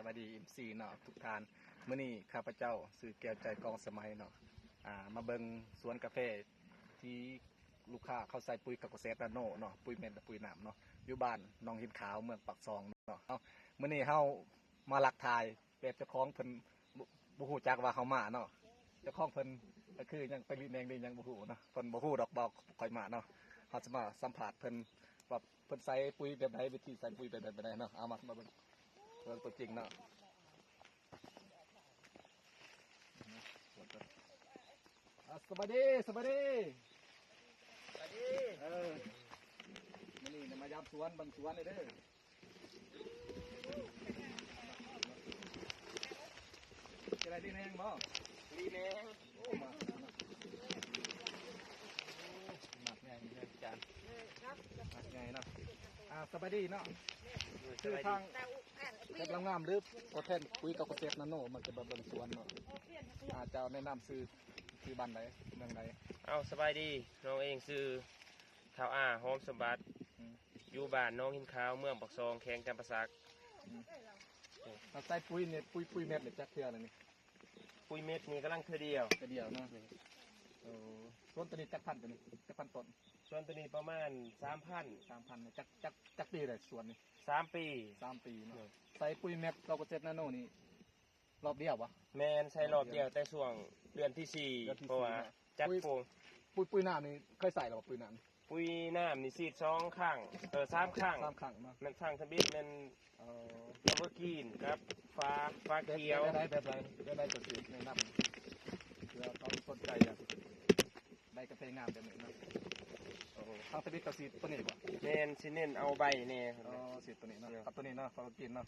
ສະບາຍດີ ເອັມຊີ ເນາະ ທຸກທ່ານ. ມື້ນີ້ຂ້າພະເຈົ້າຊື່ແກ້ວໃຈ ກອງສະໄໝເນາະ ອ່າ ມາເບິ່ງສວນກາແຟທີ່ລູກຄ້າເຂົາໃສ່ປຸ໋ຍເຂົ້າກະເສດນາໂນເນາະ ປຸ໋ຍເມັດ ແລະ ປຸ໋ຍນ້ຳເນາະ ຢູ່ບ້ານໜອງຫີນຂາວ ເມືອງປາກຊ່ອງເນາະ. ເອົາ ມື້ນີ້ເຮົາມາລັກຖ່າຍແບບເຈົ້າຂອງເພິ່ນ ບໍ່ ບໍ່ຮູ້ຈັກວ່າເຮົາມາເນາະ. ເຈົ້າຂອງເພິ່ນກໍຄືຍັງໄປລີ້ແນງ ຫຼື ຍັງບໍ່ຮູ້ເນາະ ເພິ່ນບໍ່ຮູ້ດອກວ່າຂ້ອຍມາເນາະ. ເຮົາຈະມາສຳພາດເພິ່ນວ່າ ເພິ່ນໃສ່ປຸ໋ຍແບບໃດ ວິທີໃສ່ປຸ໋ຍແບບໃດເນາະ. ເອົາ ມາ ມາເບິ່ງ ເບິ່ງຕົວຈິງເນາະ. ອ່າ ສະບາຍດີ ສະບາຍດີ ສະບາຍດີ. ເອີ ມື້ນີ້ມາຢາມສວນ ເບິ່ງສວນເດີ. ຈະໄດ້ລີ້ແນງບໍ່? ລີ້ແນງ. ໂອ້ ມາ ໂອ້ ໝາກໃຫຍ່ເນາະ ອາຈານ ໝາກໃຫຍ່ເນາະ. ອ່າ ສະບາຍດີເນາະ. ໂດຍ ສະບາຍດີ. ຊື່ທາງ ເຈັບລຳງາມ ຫຼື ຕົວແທນປຸ໋ຍເຂົ້າກະເສດນາໂນ ມາເກັບເບິ່ງສວນເນາະ. ອ່າ ເຈົ້າແນະນຳຊື່ ຊື່ບ້ານໃດ ເມືອງໃດ? ເອົາ ສະບາຍດີ ນ້ອງເອງຊື່ ທ້າວອາ ຫອມສົມບັດ ອືມ ຢູ່ບ້ານໜອງຫີນຂາວ ເມືອງປາກຊ່ອງ ແຂວງຈຳປາສັກ. ອືມ ເຮົາໃສ່ປຸ໋ຍນີ້ ປຸ໋ຍ ປຸ໋ຍເມັດນີ້ຈັກເທື່ອແລ້ວນີ້? ປຸ໋ຍເມັດນີ້ກຳລັງເທື່ອດຽວ ເທື່ອດຽວເນາະ. ໂອ້ ສວນໂຕນີ້ຈັກພັນ ໂຕນີ້ຈັກພັນຕົ້ນ? ສວນໂຕນີ້ປະມານສາມພັນ ສາມພັນ. ຈັກ ຈັກ ຈັກປີແລ້ວສວນນີ້? ສາມປີ ສາມປີເນາະ. ໂດຍ ໃສ່ປຸ໋ຍເມັດເຂົ້າກະເສດນາໂນນີ້ ລອບດຽວບໍ່? ແມ່ນ ໃສ່ລອບດຽວ ແຕ່ຊ່ວງເດືອນທີສີ່ ເດືອນທີສີ່ ເພາະວ່າ ເນາະ ຈັດໂປງ. ປຸ໋ຍ ປຸ໋ຍນ້ຳນີ້ເຄີຍໃສ່ແລ້ວບໍ່? ປຸ໋ຍນ້ຳ ປຸ໋ຍນ້ຳນີ້ສີດສອງຄັ້ງ ເອີ ສາມຄັ້ງ ສາມຄັ້ງເນາະ. ແມ່ນຄັ້ງທຳອິດແມ່ນ ເອີ ເອີເວີກຣີນກັບຝາ ຝາຂຽວ. ແບບໃດ ແບບໃດ ແບບໃດກໍຊິແນະນຳ ເພື່ອເຂົາສົນໃຈຢາກໄດ້ກາແຟງາມແບບນີ້ເນາະ. ໂອ້ ຄັ້ງທຳອິດກໍສີດໂຕນີ້ບໍ່? ແມ່ນ ຊິເນັ້ນເອົາໃບແດ່. ອໍ ສີດໂຕນີ້ເນາະ ກັບໂຕນີ້ເນາະ ເອີ ຝາກກິນເນາະ.